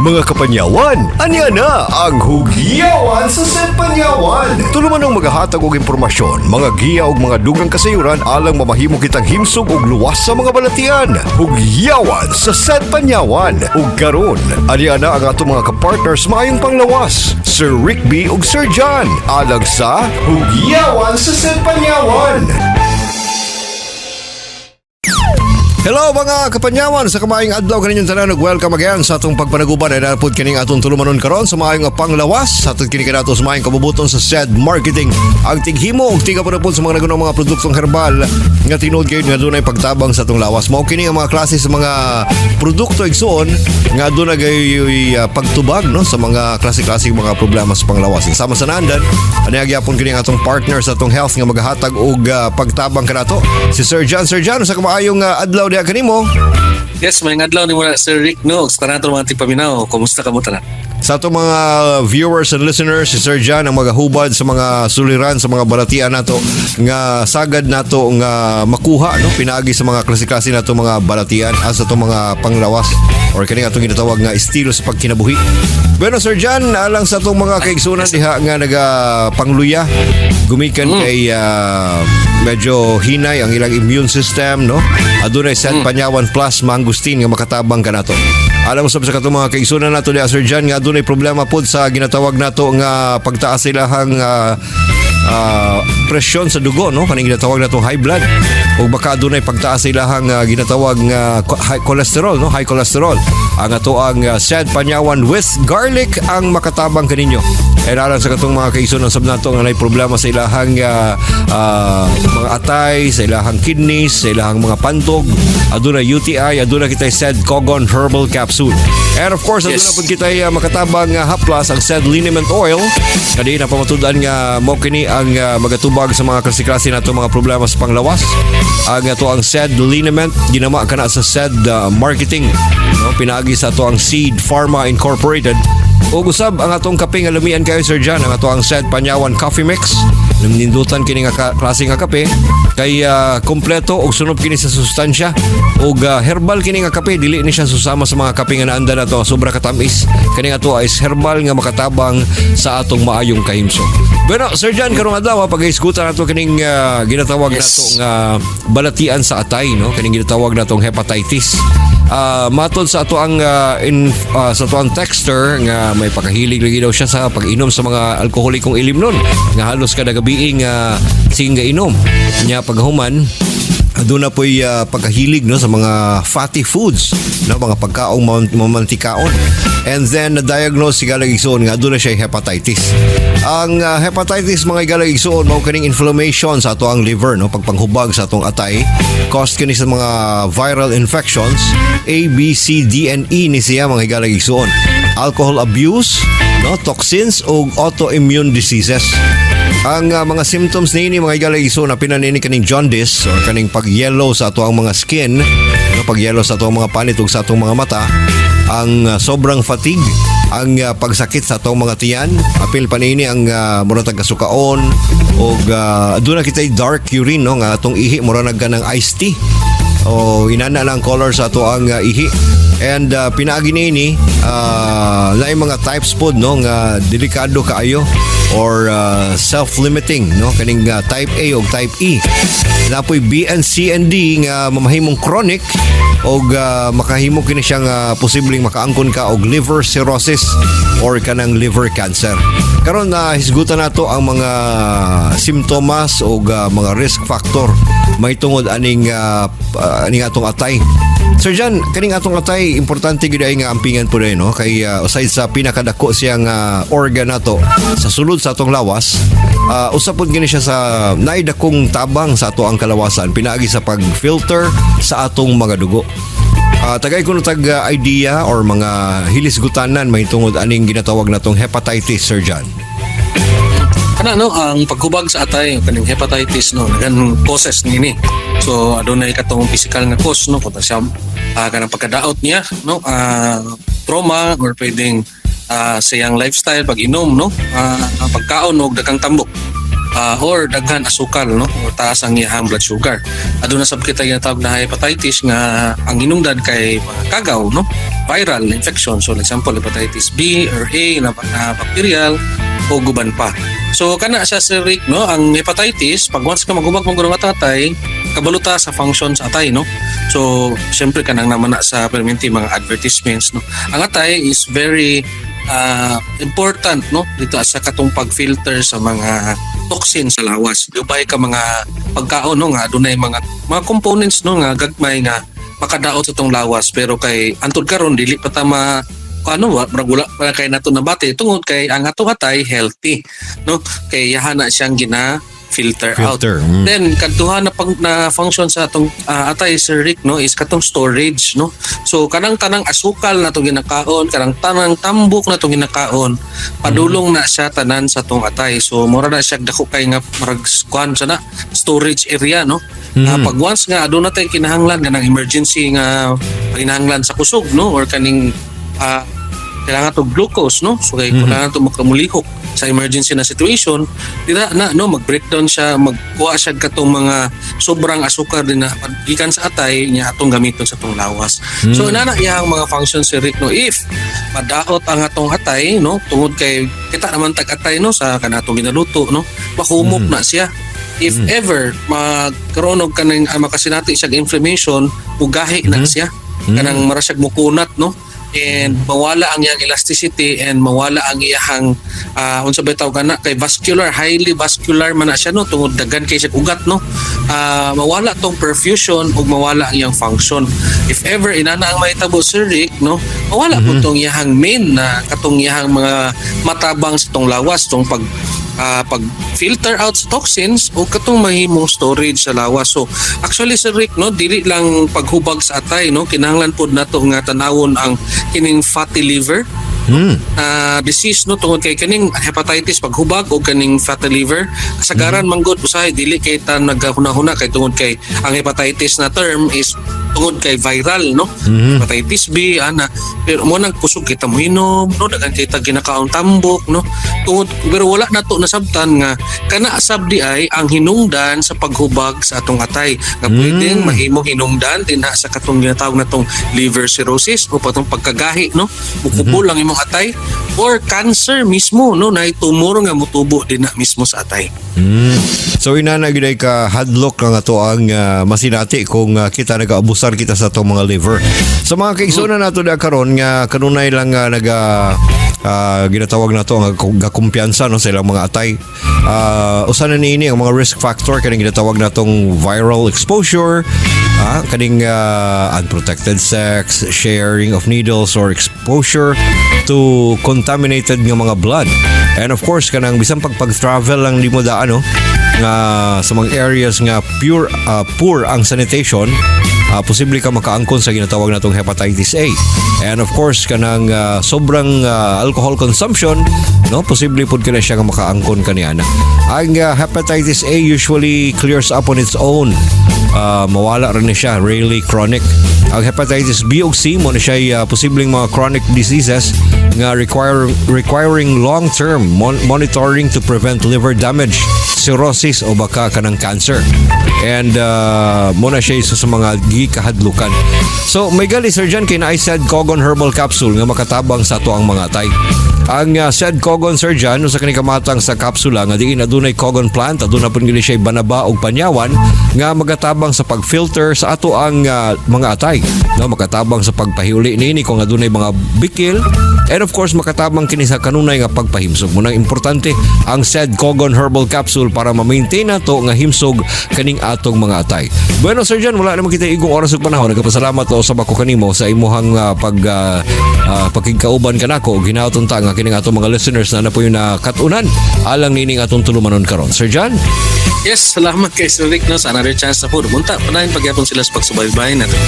Mga kapanyawan, anya na ang Hugyawan sa Panyawan. Tulumanong magahatag og impormasyon, mga giya ug mga dugang kasayuran alang mamahimo kitang himsog ug luwas sa mga balatian. Hugyawan sa Panyawan. Ug karon, anya na ang atong mga kapartners maayong panglawas, Sir Rick B ug Sir John, alang sa Hugyawan sa Panyawan. Hello, mga kapanyawan, sa kamaayong adlaw kaninyong tanan ug welcome again sa atong pagpanaguban ay napud kining atong tulumanon karon sa maayong panglawas sa atong kini kanato sa maayong kabubuton sa SED Marketing, ang tighimo ug tigapanapod sa mga nagunang mga produktong herbal nga tinuod kayo nga dunay pagtabang sa atong lawas. Mao kini ang mga klase sa mga produkto, igsuon, nga adunay gayoy pagtubag, no, sa mga klase-klase mga problema sa panglawas. Sama sa naandan ani gyapon kini ang atong partner sa atong health nga magahatag og pagtabang kanato, si Sir John. Sir John, sa kamaayong adlaw diha kanimo. Yes, may adlaw ni mo na, Sir Rick, no. Sa tanan mga tigpaminaw, kumusta ka mo tanan? Sa atong mga viewers and listeners, si Sir John ang magahubad sa mga suliran sa mga balatian nato nga sagad nato nga makuha, no, pinaagi sa mga klase-klase nato mga balatian as atong mga panglawas or kani atong ginatawag nga estilo sa pagkinabuhi. Bueno, Sir John, alang sa atong mga kaigsunan diha nga nagapangluya gumikan kay medyo hinay ang ilang immune system, no? Adunay Set Panyawan Plus Mangosteen nga makatabang kanato. Alam mo sab sa katong mga kaigsunan nato diha, Sir John, nga adunay problema pod sa ginatawag nato nga pagtaas ilahang presyon sa dugo, no, kaning ginatawag natong high blood, ug baka adunay pagtaas sa ilahang ginatawag nga high cholesterol, no, high cholesterol. Ang ato ang Sed Panyawan with garlic ang makatabang kaninyo. And alang sa katong mga kaigsunan sab nato nga nay problema sa ilahang mga atay, sa ilahang kidneys, sa ilahang mga pantog, aduna UTI, aduna kitay Sed Kogon Herbal Capsule. And of course, aduna pud kitay makatabang haplas, ang Sed Liniment Oil, kadi na pamatud-an nga mo kini ang magatubag sa mga klase-klase nato mga problema sa panglawas. Ang ato ang Sed Liniment ginama kana sa Sed Marketing, no, pinaagi sa ato ang Seed Pharma Incorporated. Ug usab ang atong kape nga lamian kayo, Sir John, ang ato ang Sed Panyawan Coffee Mix. Nindutan kini nga klase nga kape kay kompleto og sunob kini sa sustansya ug herbal kini nga kape, dili ni siya susama sa mga kape nga naanda nato nga sobra katamis. Kani nga ato is herbal nga makatabang sa atong maayong kahimsog. Bueno, Sir John, karong adlaw pag-isgutan nato kining ginatawag nato nga balatian sa atay, no, kining ginatawag natong hepatitis. Matod sa ato ang in sa ato ang texter nga may pakahilig lagi daw siya sa pag-inom sa mga alkoholikong ilimnon nga halos kada gabi nga sige nga inom nya. Paghuman, aduna po'y pagkahilig, no, sa mga fatty foods, no, mga pagkaong mamantikaon, and then na-diagnose si galang igsuon nga aduna siya hepatitis. Ang hepatitis, mga igalang igsuon, mao kaning inflammation sa ato ang liver, no, pagpanghubag sa atong atay, caused kini sa mga viral infections. A, B, C, D and E ni siya, mga higalang igsuon: alcohol abuse, no, toxins ug autoimmune diseases. Ang mga symptoms niini, mga higala igsoon, na pinanini kaning jaundice or kaning pag-yellow sa ato ang mga skin, no, pag-yellow sa ato ang mga panit ug sa atong mga mata, ang sobrang fatigue, ang pagsakit sa atong mga tiyan, apil pa niini ang mura tag kasukaon ug aduna kitay dark urine, no, nga atong ihi mura nag ng iced tea o inana lang color sa ato ang ihi. And pinaagi niini naay mga types pod, no, nga delikado kaayo or self-limiting, no, kaning type A o type E. Napoy B and C and D nga mamahimong chronic og makahimo kini siya nga posibleng makaangkon ka og liver cirrhosis or kanang liver cancer. Karon na hisgutan nato ang mga simptomas o mga risk factor mahitungod aning atong atay. Sir John, kaning atong atay, importante gyud ay nga ampingan po no, kay aside sa pinakadako siyang organ nato sa sulod sa atong lawas, usa pud kini siya sa naidakong tabang sa ato ang kalawasan pinaagi sa pag-filter sa atong mga dugo. Tagay kuno tag idea or mga hilisgutanan mahitungod aning ginatawag natong hepatitis, Sir John. Kana, no, ang paghubag sa atay, kaning hepatitis, no, daghan causes niini. So adunay katong physical nga cause, no, kung siya kanang pagkadaot niya, no, trauma or pwedeng sa iyang lifestyle, pag-inom, no, pagkaon og daghang tambok or daghan asukal, no, or taas ang iyang blood sugar. Aduna sab kita ginatawag na hepatitis nga ang hinungdan kay mga kagaw, no. viral infection. So like example, hepatitis B or A na bacterial o guban pa. So kana siya, Sir Rick, no, ang hepatitis, pag once ka maghubag mong nga atay, kabalo ta sa function sa atay, no. So syempre kanang naman na sa perminti mga advertisements, no. Ang atay is very important, no, dito sa katong pag-filter sa mga toxin sa lawas. Dubay ka mga pagkaon, no, nga adunay mga components, no, nga gagmay nga makadaot sa tong lawas, pero kay antud karon dili pa ta ma ano wa murag wala pa kay nato nabati tungod kay ang atong atay healthy, no, kay yaha na siyang gina filter out. Filter. Then kadtuha na pag na function sa atong atay, Sir Rick, no, is katong storage, no. So kanang tanang asukal na itong ginakaon, kanang tanang tambok na itong ginakaon, padulong na siya tanan sa atong atay. So mura na siya dako kay nga murag kuan sa na storage area, no. Pag once nga aduna tay kinahanglan nga ng emergency nga panginahanglan sa kusog, no, or kaning kailangan to glucose, no, so kay kailangan to makamulihok sa emergency na situation dira na, no, mag-breakdown siya, magkuha siya katong mga sobrang asukar din na gikan sa atay niya atong gamiton sa atong lawas. So inana iyang mga function, si Rick, no. If madaot ang atong atay, no, tungod kay kita naman tag atay, no, sa kanatong ginaluto, no, mahumok na siya. If ever magkaroon og kaning makasinati siya og inflammation, mugahi na siya, kanang mara siya mukunat, no, and mawala ang iyang elasticity and mawala ang iyang unsa ba tawag kana, kay vascular, highly vascular man na siya, no, tungod daghan kay siya ugat, no. Mawala tong perfusion ug mawala ang iyang function. If ever inana ang mahitabo, Sir Rick, no, mawala po tong iyang main na katong iyang mga matabang sa tong lawas, tong pag filter out sa toxins o katong mahimong storage sa lawas. So actually, Sir Rick, no, dili lang paghubag sa atay, no, kinahanglan pod nato nga tanawon ang kining fatty liver disease, no, tungod kay kaning hepatitis paghubag o kaning fatty liver, kasagaran man gud usahay dili kay ta naghunahuna kay tungod kay ang hepatitis na term is tungod kay viral, no, hepatitis B ana, pero mo nang kusog kita mohinom, no, daghan kay ta ginakaon tambok, no, tungod pero wala nato nasabtan nga kana sab di ay ang hinungdan sa paghubag sa atong atay nga pwedeng mahimong hinungdan dinha sa katong ginatawag natong liver cirrhosis o patong pagkagahi, no, mukubo lang imong atay or cancer mismo, no, na tumor nga mutubo din na mismo sa atay. So inana gyud ay ka hadlok ang ato ang masinati kung kita nagaabusar kita sa atong mga liver. Sa mga kaigsuonan nato da karon nga kanunay lang nga naga ginatawag nato ang gakumpiyansa, no, sa ilang mga atay. Usa na niini ang mga risk factor, kaning ginatawag natong viral exposure, kaning unprotected sex, sharing of needles or exposure to contaminated nga mga blood. And of course, kanang bisan pag pag-travel lang di mo daan, no, nga sa mga areas nga pure poor ang sanitation, posible ka makaangkon sa ginatawag natong hepatitis A. And of course, kanang sobrang alcohol consumption, no, posible pud kana siya nga makaangkon kaniana. Ang hepatitis A usually clears up on its own. Mawala rin na siya, rarely chronic. Ang hepatitis B ug C mo na siya posibleng mga chronic diseases nga requiring long-term monitoring to prevent liver damage, cirrhosis o baka kanang cancer. And mo na siya isa sa mga gikahadlukan. So may gali, Sir John, kay naay Sed Kogon Herbal Capsule nga makatabang sa ato ang mga atay. Ang Sed Kogon, Sir John, usa kani kamatang sa kapsula nga diin adunay Kogon plant, aduna pud gini siya banaba ug panyawan nga magatabang sa pag-filter sa ato ang mga atay. No, makatabang sa pagpahiuli niini kung adunay mga bikil and of course makatabang kini sa kanunay nga pagpahimsog. Munang importante ang Sed Kogon Herbal Capsule para ma-maintain nato nga himsog kaning atong mga atay. Bueno, Sir John, wala naman kita igong oras ug panahon. Nagpasalamat sa bako kanimo sa imuhang pagkigkauban kanako. Ginaton ta nga kining atong mga listeners na po yung nakatunan alang nining atong tulumanon karon. Sir John? Yes, salamat kay Sir Rick, no, sa another chance na po. Munta, panahin pagyapon sila sa pagsubaybay nato.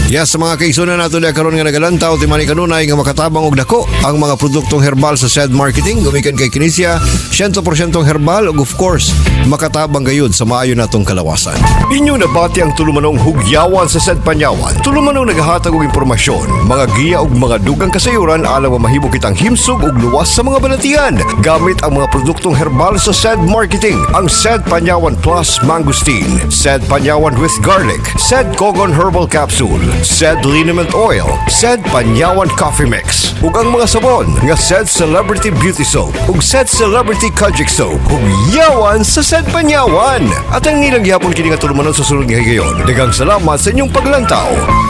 Yes, sa mga kaigsuonan nato diha karon nga nagalantaw, timani kanunay nga makatabang og dako ang mga produktong herbal sa Sed Marketing gumikan kay Kinesia, 100% herbal ug of course makatabang gayud sa maayo natong kalawasan. Inyong nabati ang tulumanong hugyawan sa Sed Panyawan. Tulumanong nagahatag og impormasyon, mga giya ug mga dugang kasayuran alang mamahimo kitang himsog ug luwas sa mga balatian gamit ang mga produktong herbal sa Sed Marketing. Ang Sed Panyawan Plus Mangosteen, Sed Panyawan with Garlic, Sed Kogon Herbal Capsule. Said Liniment Oil, Said Panyawan Coffee Mix, ug ang mga sabon nga Said Celebrity Beauty Soap ug Said Celebrity Kojic Soap ug yawan sa Said Panyawan. At ang nilang gihapon kini nga tulumanon sa sulod nga higayon. Daghang salamat sa inyong paglantaw.